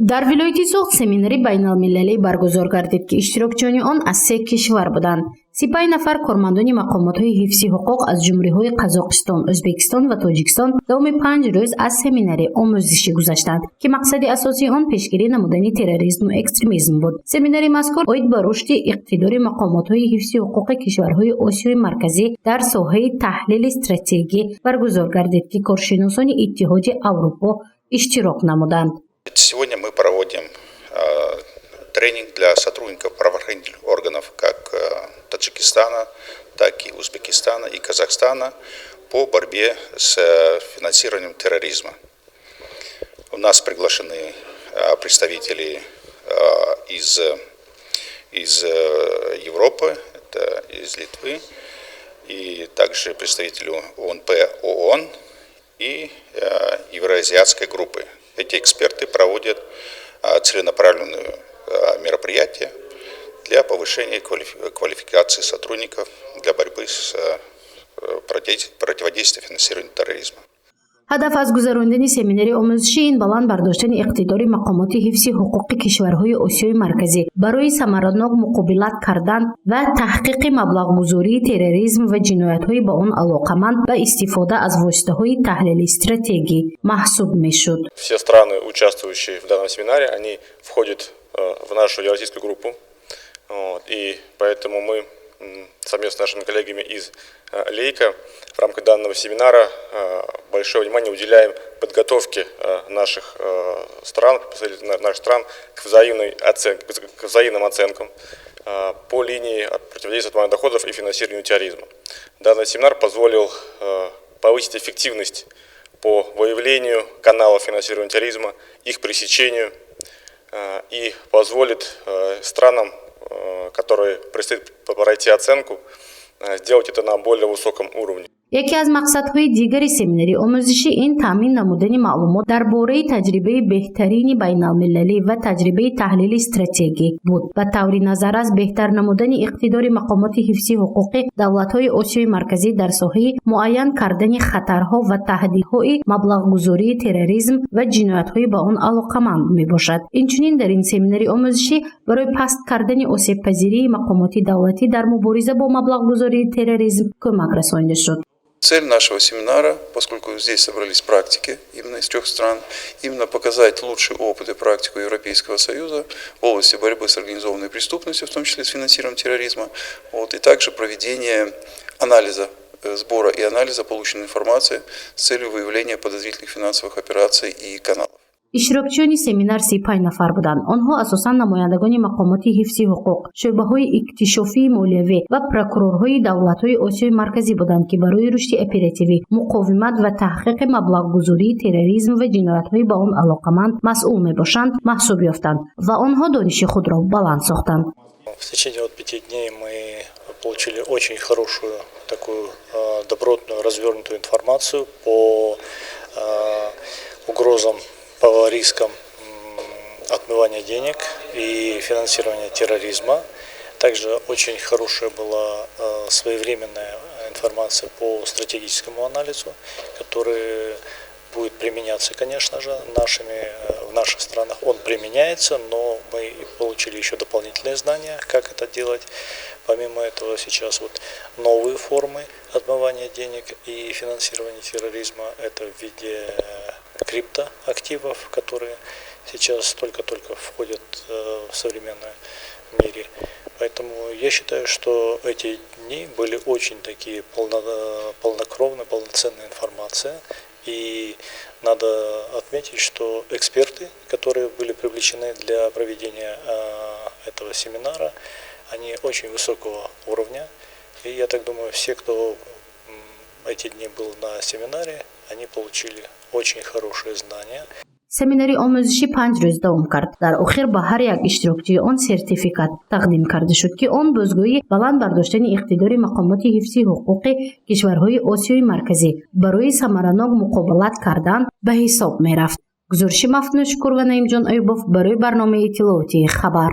Дар вилояти Суғд семинари байналмилалӣ баргузор гардид, ки иштирокчиёни он аз се кишвар буданд. 35 нафар кормандони мақомотҳои ҳифзи ҳуқуқ аз ҷумҳуриҳои Қазоқистон, Ӯзбекистон ва Тоҷикистон давоми 5 рӯз аз семинари омӯзишӣ гузаштанд, ки мақсади асосии он пешгирӣ намудани терроризму экстремизм буд. Семинари мазкур оид ба рушди иқтидори мақомотҳои ҳифзи ҳуқуқи кишварҳои Осиёи Марказӣ дар соҳаи таҳлили стратегӣ баргузор гардид, ки коршиносони Иттиҳоди Аврупо иштирок намуданд. Сегодня мы проводим тренинг для сотрудников правоохранительных органов как Таджикистана, так и Узбекистана и Казахстана по борьбе с финансированием терроризма. У нас приглашены представители из Европы, это из Литвы, и также представители УНП ООН и Евроазиатской группы. Эти эксперты проводят целенаправленные мероприятия для повышения квалификации сотрудников для борьбы с противодействия финансированию терроризма. Ҳадаф аз гузаронидани семинари омӯзишӣ ин баланд бардоштани иқтидори мақомоти ҳифзи ҳуқуқи кишварҳои Осиёи Марказӣ барои самаранок муқобилат кардан ва таҳқиқи маблағгузории терроризм ва ҷиноятҳои ба он алоқаманд ба истифода аз воситаҳои таҳлили стратегӣ маҳсуб мешуд. Все страны, участвующие в данном семинаре, они входят в нашу евразийскую группу. Вот, и поэтому мы совместно с нашими коллегами из LEICA в рамках данного семинара большое внимание уделяем подготовке наших стран, представителей наших стран к взаимным оценкам по линии противодействия отмыванию доходов и финансированию терроризма. Данный семинар позволил повысить эффективность по выявлению каналов финансирования терроризма, их пресечению и позволит странам, которые предстоит пройти оценку, сделать это на более высоком уровне. Яке аз мақсадҳои дигари семинари омӯзишӣ ин таъмин намудани маълумот дар бораи таҷрибаи беҳтарини байналмилалӣ ва таҷрибаи таҳлили стратегӣ буд. Ба таври назаррас, беҳтар намудани иқтидори мақомоти ҳифзи ҳуқуқи давлатҳои Осиёи Марказӣ дар соҳаи муайян кардани хатарҳо ва таҳдидҳои маблағгузории терроризм ва ҷиноятҳои ба он алоқаманд мебошад. Инчунин, дар ин семинари омӯзишӣ барои паст кардани осебпазирии мақомоти давлатӣ дар мубориза бо маблағгузории терроризм кӯмак расонида шуд. Цель нашего семинара, поскольку здесь собрались практики именно из трех стран, именно показать лучший опыт и практику Европейского Союза в области борьбы с организованной преступностью, в том числе с финансированием терроризма, вот, и также проведение анализа, сбора и анализа полученной информации с целью выявления подозрительных финансовых операций и каналов. Иштирокчиёни семинар 35 нафар буданд. Онҳо асосан намояндагони мақомоти ҳифзи ҳуқуқ, шӯъбаҳои иктишофии молиявӣ ва прокурорҳои давлатҳои Осиёи Марказӣ буданд, ки барои рушди оперативӣ, муқовимат ва таҳқиқи маблағгузории терроризм ва ҷиноятҳои ба он алоқаманд масъул мебошанд маҳсуб ёфтанд ва онҳо дониши худро баланд сохтанд. В течение вот 5 дней мы получили очень хорошую такую добротную, развернутую информацию по угрозам, по рискам отмывания денег и финансирования терроризма. Также очень хорошая была своевременная информация по стратегическому анализу, который будет применяться, конечно же, в наших странах. Он применяется, но мы получили еще дополнительные знания, как это делать. Помимо этого, сейчас вот новые формы отмывания денег и финансирования терроризма, это в виде криптоактивов, которые сейчас только-только входят в современном мире. Поэтому я считаю, что эти дни были очень такие полнокровные, полноценная информация. И надо отметить, что эксперты, которые были привлечены для проведения этого семинара, они очень высокого уровня. И я так думаю, все, кто эти дни был на семинаре, они получили очень хорошие знания. Семинари омӯзишӣ 5 рӯз давом кард. Дар охир ба ҳар як иштирокчии он сертификат тақдим карда шуд, ки он бозгӯии баланд бардоштани иқтидори мақомоти ҳифзи ҳуқуқи кишварҳои Осиёи Марказӣ барои самаранок муқобилат кардан ба ҳисоб мерафт. Гузориши Мафтуншукур ва Наимҷон Аюбов барои барномаи иттилоотии «Хабар».